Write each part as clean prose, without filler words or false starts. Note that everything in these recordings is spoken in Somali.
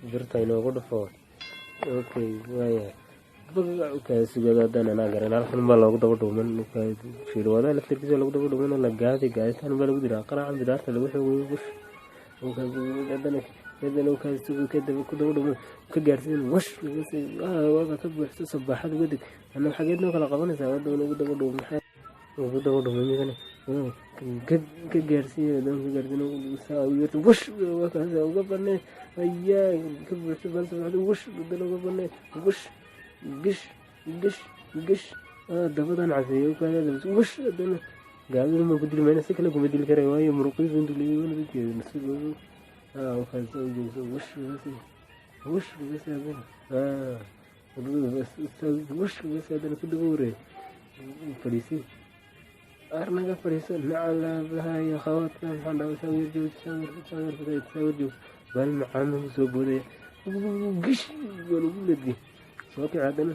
Birta inoogu dhufo. Okay, waayahay. Sugada haddaan anaa garan, halkan baa loogu daba dhuuman. Shiilwadaha laftarkiisa loogu daba dhuuman, la gaadi gaaditaan baa lagu diraa qaracan bidaarta lagu xoogayo. Wash, haddana ku daba dhuuman, ka gaarsiin. Wash, waaba ka buuxso sabaaxad uga deg. Ana xageed noo kala qabanaysaa? Haddana ugu daba dhuuman, ugu daba dhuuman, migana ka gaarsiiya, haddana ka gaarsiin saa u yarta. Wash, waa uga banee. Ayaa ka buuxso bal sabaaxad. Wash, haddana uga banee. Wash, gish gish gish, dabadan caseeyo. Wash, haddana gaadida ma ku dili mayna, si kale kuma dili karay, waayo muruqiisu intuu leeyahay jeedo. Wash wash, haddana wash, haddana ku daba wareeg. Fadhiisi, arnaga fadhiiso. Nacalabahayo khawadka, maxaan dhahay? Sawir joog, sawir, sawir, sawir joog. Bal macaan soo boodaya. Gish, waa lagu ledgay. Soo kici, haddana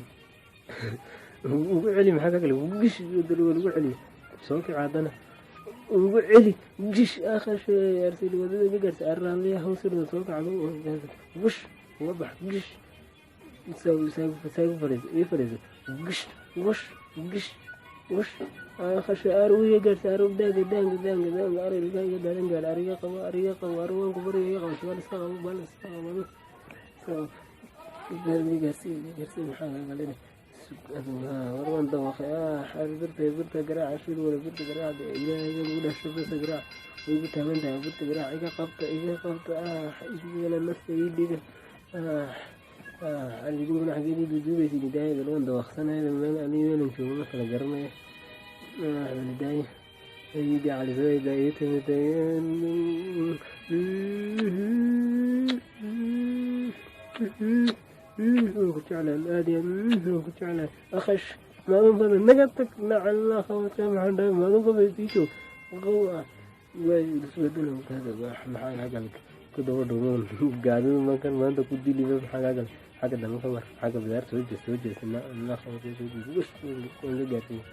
ugu celi. Maxaa ka kale? Gish, haddana waa lagu celi. Soo kici, haddana ugu celi. Gish, akhashe arsil wadada ka gaarsi arraaliya hawsirda. Soo kacdo. Wish, uga bax. Gish, saagu fadhiiso, ii fadhiiso. Gish, wish, gish, wish, akhashe ar iga gaarsi. Ar daanga daanga daanga daanga, ar ilka iga daadan gaar. Ariga qabo, ariga qabo, ar waan ku barya, iga qabo. Bal iska qabo, bal iska qabo, iska qabo. Gaarsi, gaarsi. Maxaa kagalina? War waan dawaqay. Birta, birta garaaca. Shil wala birta garaaca. Ilaahay ugu dhasho, birta garaac. Way igu taagan tahay. Birta garaac, iga qabta, iga qabta. Igala nafta ii dhiga. Adiguna xageed i duuduubaysa? Hidaayada waan dawaqsanaya. Meel aniga meelan joogo ma kala garanaya. Hidaaya ayidi calisada hidaaya timid. Waan ku jeclahay aad iyo aad, waan ku jeclahay. Akhash, maalin badan naga tag. Nacalla khawadka, maxaan dhahay? Maalin badan tiisho qaw ah way isbedelo. Kaada maxaa kaa galay? Ku daba dhuuman gaadida markan maanta ku diliba. Maxaa kaa galay? Xagga dambe ka mar, xagga bidaar. Soo jees, soo jees. Na khawadka, soo jees. Wish, waan ka gaarsiiyey.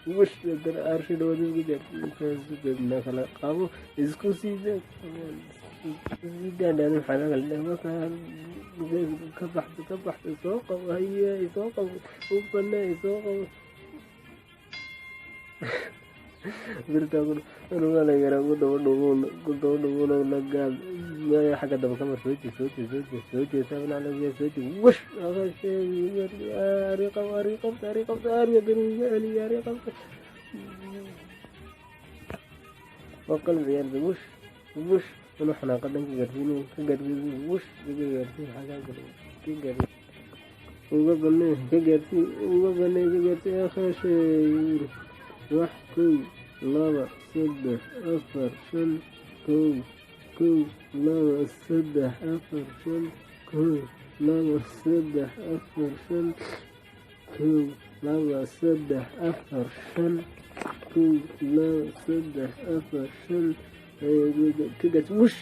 Wish, haddana arshi dhawaad isku gaarsiiyey. Na kala qabo, isku sii daadhaan. Maxaa kaa galay? Markaa ka baxda, ka baxda. Soo qabo, haye, soo qabo, u banee, soo qabo. Birta anugaa ku daba dhuumun, ku daba dhuumun, la gaad. Xagga dambe kamar. Soo jees, soo jees, soo jees, soo jees. Abnaclabiya, soo jees. Wish, ari qabo, ari qabta, ari qabta, ari haddana iga celiya, ari qabta. Waqal ciyaarda. Wish, wish, inuu xanaaqa dhan ka gaarsiin, ka gaarsiin. Wish, ka gaarsiin. Xagaa galay? Ka gaarsiin, uga banee, ka gaarsiin, uga banee, ka gaarsiin. Akhashay wax. 1, 2, 3, 4, 5, 1, 1, 2, 3, 4, 5, 1, 2, 3, 4, 5, 1, 2, 3, 4, 5, 1, 2, 3, 4, 5. Ka gaarsi. Wish,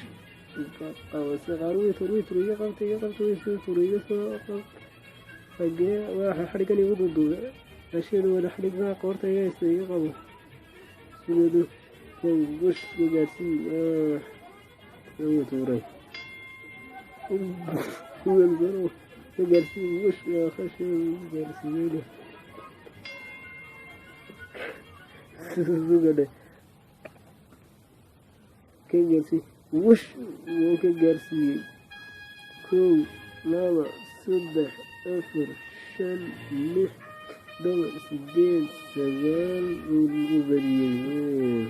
qabase. Waytur, iga qabta, iga qabta. Waytur, iga soo qabta. Xagee waa xadhigan igu duuduubay? Asheedu wada xadhig baa qoorta iga haysta. Iga qabo, sideedu. Wish, ka gaarsii. Uga tuuray, ka gaarsii. Wish, khashe, gaarsiiyey. Sugadhe, ka gaarsii. Wish, wuu ka gaarsiiyey. 1, 2, 3, 4, 5, 6, 7, 8, 9, uu badiyey.